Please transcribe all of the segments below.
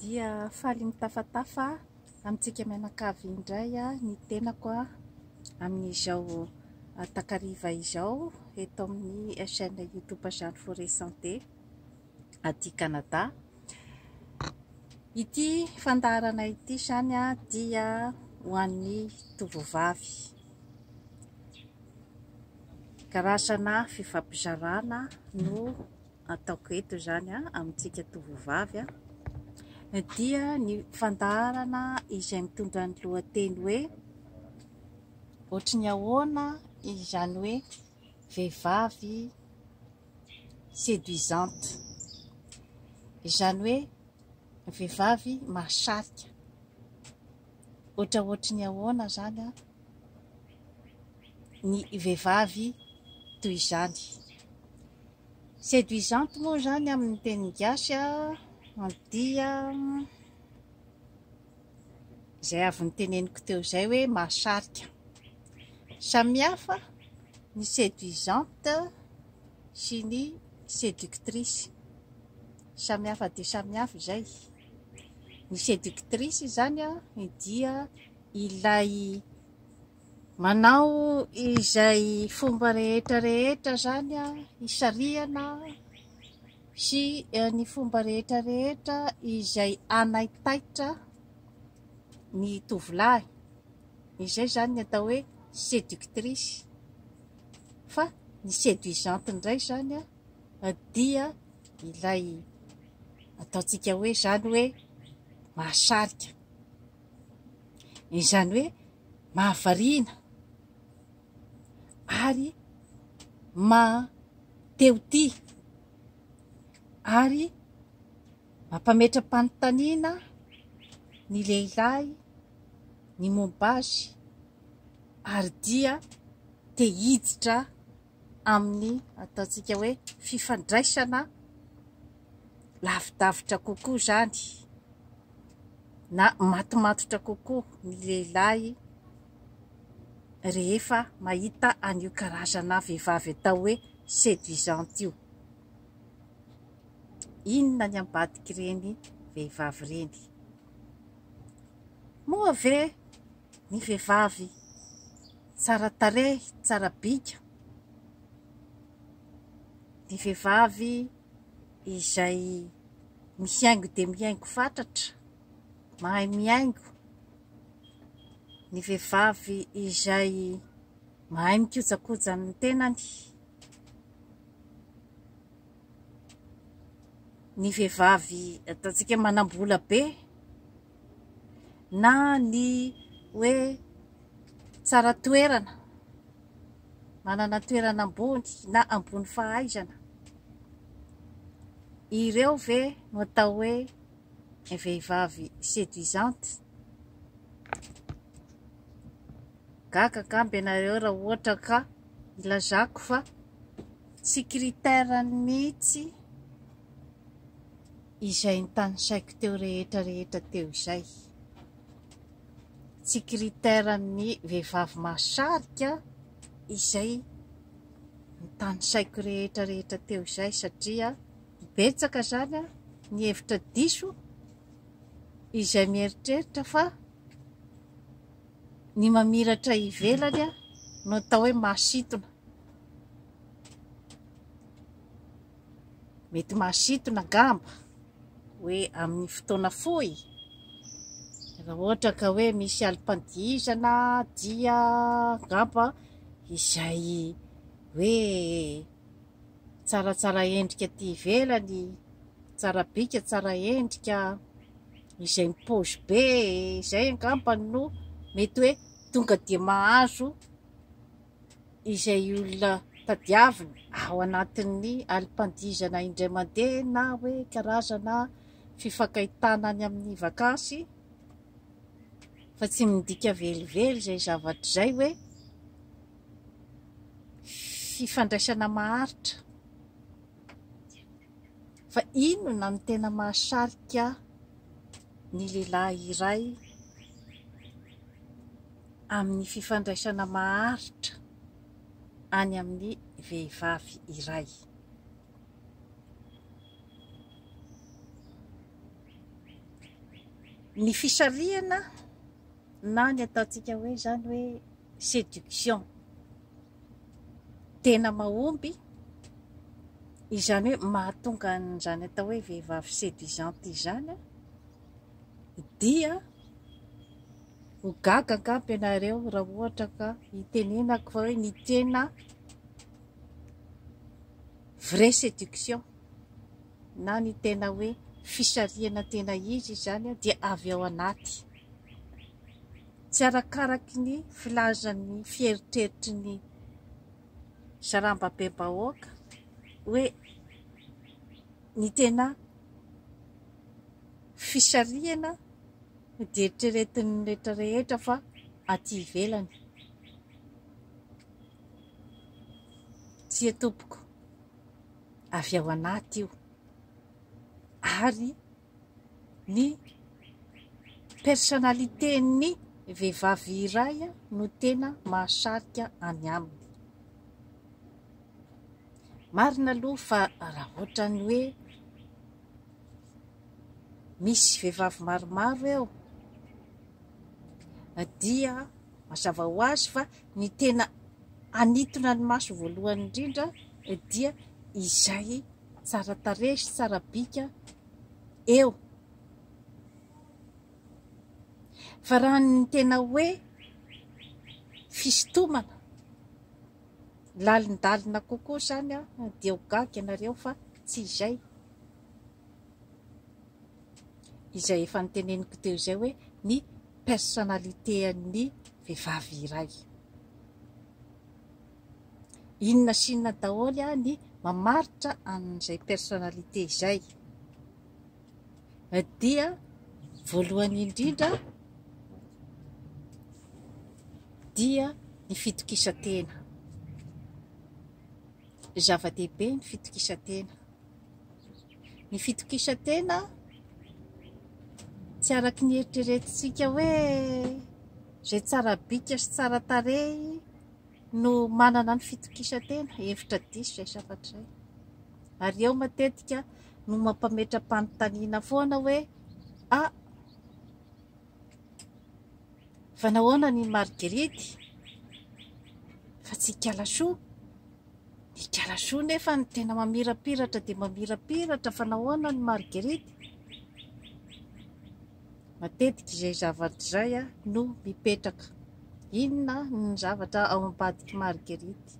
Dia faly mitafatafa amintsika mianakavy indray ny tenako amin'izao takariva izao eto amin'ny chaîne YouTube Jeanne Forêt Santé aty Canada. Ity fandaharana ity izany dia ho an'ny tovovavy. Karazana fifampizarana no ataoko eto izany amintsika tovovavy dia ny fandaharana izay mitondra ny lohateny hoe ohatry ny ahoana izany hoe vehivavy séduisante, izany hoe vehivavy mahasarika, ohatrohatry ny ahoana izany ny vehivavy toy izany. Séduisante moa izany amin'ny teny gasy dia izay avy noteneniko teo izay hoe mahasarika. Samihafa ny séduisante sy ny séductrice. Samihafa dia samihafa izay. Ny séductrice izany dia ilay Manao izay fomba rehetra rehetra izany hisarihana sy ny fomba rehetra rehetra izay hanaitaitra ny tovolahy. Izay izany ny atao hoe séductrice. Fa ny séduisante indray izany dia ilay ataontsika hoe izany hoe mahasarika. Izany hoe mahavariana ary maha te ho tia ary mampametra-panontaniana ny lehilahy ny momba azy ary dia te hiditra amin'ny ataontsika hoe fifandraisana lavidavitra kokoa izany na matomatotra kokoa ny lehilahy rehefa mahita an'io karazana vehivavy atao hoe séduisante io. Inona ny ambadik'ireny vehivavy ireny? Moa ve ny vehivavy tsara tarehy, tsara bika, ny vehivavy izay mihaingo dia mihaingo fatratra, mahay mihaingo, ny vehivavy izay mahay mikojakoja ny tenany, ny vehivavy ataontsika manam-bola be na ny hoe tsara toerana, manana toerana ambony na ambony fahaizana. Ireo ve no atao hoe vehivavy séduisante? Gaga angamba ianareo raha ohatra ka ilazako fa tsy critère-ny mihitsy izay notanisaiko teo rehetra rehetra teo izay. Tsy critère-n'ny vehivavy mahasarika izay notanisaiko rehetra rehetra teo izay satria betsaka izany ny hevitra diso izay mieritreritra fa ny mamiratra ivelany no atao hoe mahasintona. Mety mahasintona angamba hoe amin'ny fotoana fohy, raha ohatra ka hoe misy alim-pandihizana dia angamba izay hoe tsaratsara endrika aty ivelany, tsara bika, tsara endrika, izay mipaozy be, izay angamba no mety hoe tonga dia mahazo izay olona tadiavina ao anatin'ny alim-pandihizana indray mandeha na hoe karazana fifankahitana any amin'ny vakansy fa tsy midika velively izay zavatra izay hoe fifandraisana maharitra. Fa inona no tena mahasarika ny lehilahy iray amin'ny fifandraisana maharitra any amin'ny vehivavy iray? Ny fisarihana na ny ataontsika hoe izany hoe séduction tena mahomby, izany hoe mahatonga an'izany atao hoe vehivavy séduisante izany dia ho gaga angamba ianareo raha ohatra ka hitenenako fa hoe ny tena vraie séduction na ny tena hoe fisarihana tena izy izany dia avy ao anaty. Tsy arakaraky ny filazan'ny fieritreritry ny sarambabem-bahoaka hoe ny tena fisarihana dia eritreretin'ny rehetra rehetra fa aty ivelany. Tsia tompoko, avy ao anaty io ary ny personnalité-n'ny vehivavy iray no tena mahasarika any aminy. Marina aloha fa raha ohatran'ny hoe misy vehivavy maromaro eo dia mazava ho azy fa ny tena hanintona ny maso voalohany indrindra dia izay tsara tarehy sy tsara bika eo. Fa raha ny tena hoe fisintomana lalindalina kokoa izany dia ho gaga ianareo fa tsy izay. Izay efa noteneniko teo izay hoe ny personnalité-n'ny vehivavy iray. Inona sy inona daholo ny mamaritra an'izay personnalité izay? Dia voalohany indrindra dia ny fitokisan-tena. Zava-dehibe ny fitokisan-tena. Ny fitokisan-tena tsy araky ny eritreretintsika hoe izay tsara bika sy tsara tarehy no manana ny fitokisan-tena, hevitra diso izay zavatra izay. Ary eo matetika no mampametra-panontaniana foana hoe ah! Fa nahoana ny Marguerite fa tsy Ikalasoa? Ikalasoa nefa ny tena mamirapiratra dia mamirapiratra fa nahoana ny Marguerite? Matetika izay zavatra izay no mipetraka. Inona ny zavatra ao ambadik'i Marguerite?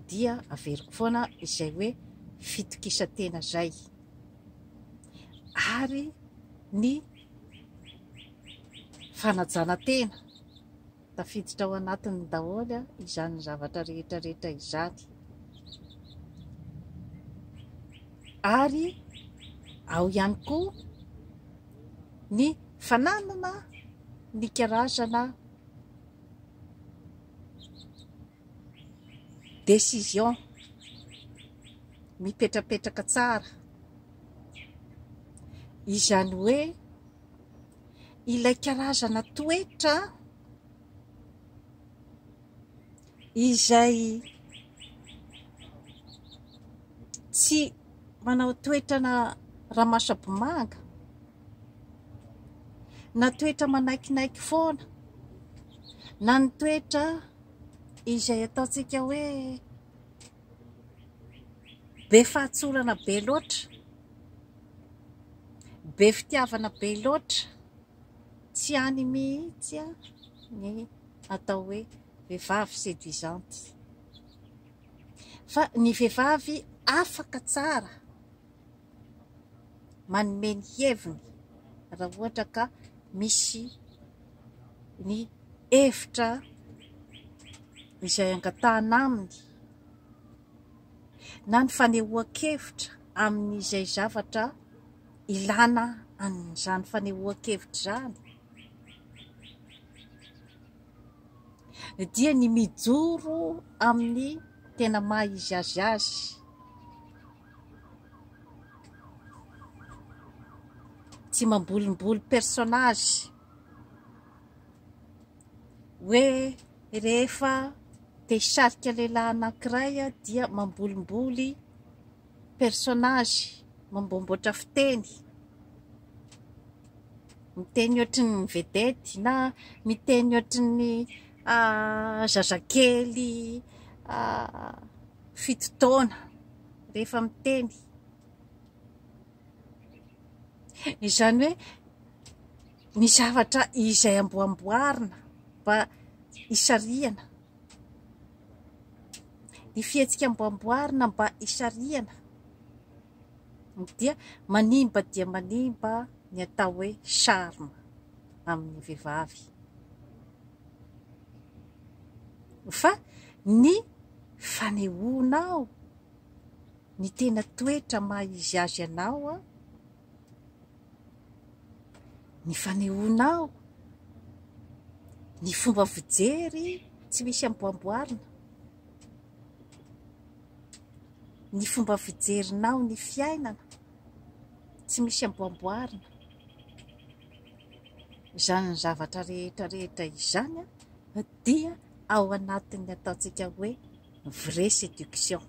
Dia averiko foana izay hoe fitokisan-tena izay. Ary ny fanajana tena. Tafiditra ao anatiny daholo izany zavatra rehetra rehetra izany. Ary ao ihany koa ny fananana ny karazana décision mipetrapetraka tsara. Izany hoe ilay karazana toetra izay tsy manao toetrana ramasabomanga na toetra manaikinaiky foana na ny toetra izay ataontsika hoe be fahatsorana be loatra, be fitiavana be loatra, tsy any mihitsy ny atao hoe vehivavy séduisante. Fa ny vehivavy afaka tsara manome ny heviny raha ohatra ka misy ny hevitra izay angatahana aminy na ny fanehoan-kevitra amin'izay zavatra ilana an'izany fanehoan-kevitra izany dia ny mijoro amin'ny tena maha izy azy azy. Tsy mambolimboly personnage hoe rehefa te hisarika lehilahy anankiray dia mambolimboly personnage, mamboamboatra fiteny. Miteny ohatry ny vedette na miteny ohatry ny zazakely 7 taona rehefa miteny. Izany hoe ny zavatra izay amboamboarina mba hisarihana, ny fihetsika amboamboarina mba hisarihana dia manimba dia manimba ny atao hoe charme amin'ny vehivavy. Fa ny fanehoanao ny tena toetra maha izy azy anao, ny fanehoanao ny fomba fijery tsy misy amboamboarina, ny fomba fijerinao ny fiainana tsy misy amboamboarina, izany zavatra rehetra rehetra izany dia ao anatin'ny ataontsika hoe vraie séduction.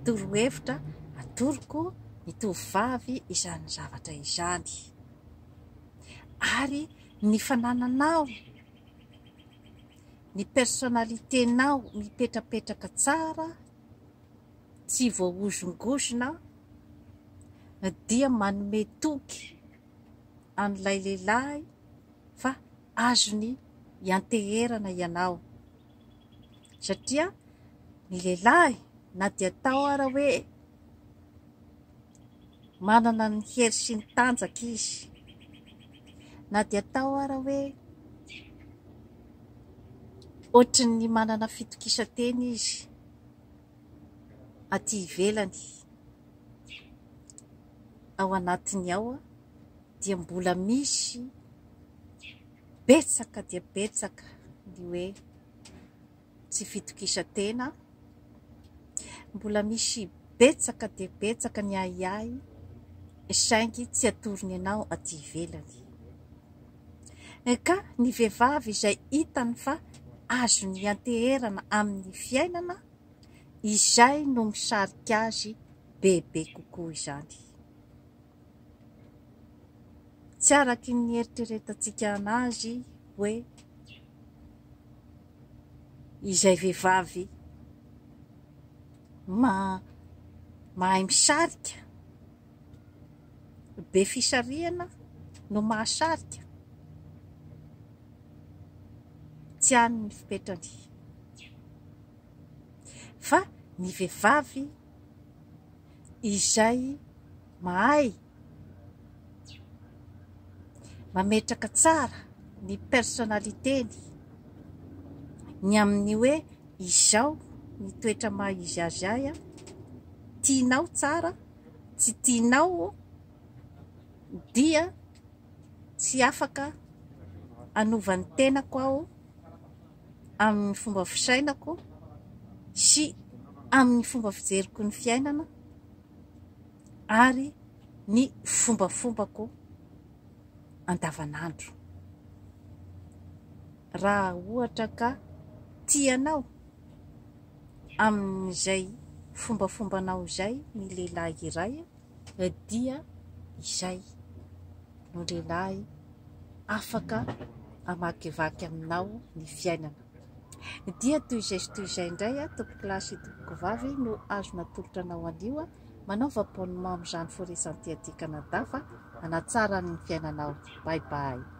Torohevitra atoroko ny tovovavy izany zavatra izany. Ary ny fanananao ny personnalité-nao mipetrapetraka tsara, tsy voahozongozona dia manome toky an'ilay lehilahy fa azony ianteherana ianao. Satria ny lehilahy na dia atao ara hoe manana ny hery sy ny tanjaka izy, na dia atao ara hoe ohatran'ny manana fitokisan-tena izy aty ivelany, ao anatiny ao dia mbola misy betsaka dia betsaka ny hoe tsy fitokisan-tena, mbola misy betsaka dia betsaka ny ahiahy saingy tsy atorony anao aty ivelany. Ka ny vehivavy izay hitany fa azony ianteherana amin'ny fiainana, izay no misarika azy bebe kokoa izany. Tsy araky ny eritreretantsika anazy hoe izay vehivavy mahay misarika, be fisarihana no mahasarika. Tsy any ny fipetrany. Fa ny vehivavy izay mahay mametraka tsara ny personnalité-ny, ny amin'ny hoe izao ny toetra maha izy azy ahy, tianao tsara, tsy tianao dia tsy afaka hanova ny tenako aho amin'ny fomba fisainako sy amin'ny fomba fijeriko ny fiainana ary ny fombafombako andavanandro. Raha ohatra ka tianao amin'izay fombafombanao izay ny lehilahy iray dia izay no lehilahy afaka hamakivaky aminao ny fiainana. Dia toy izay sy toy izay indray tompokolahy sy tompokovavy no azo natolotra anao anio. Manaova abonnement amin'izany Forêt Santé aty Canada fa hanatsara ny fiainanao. Bye bye.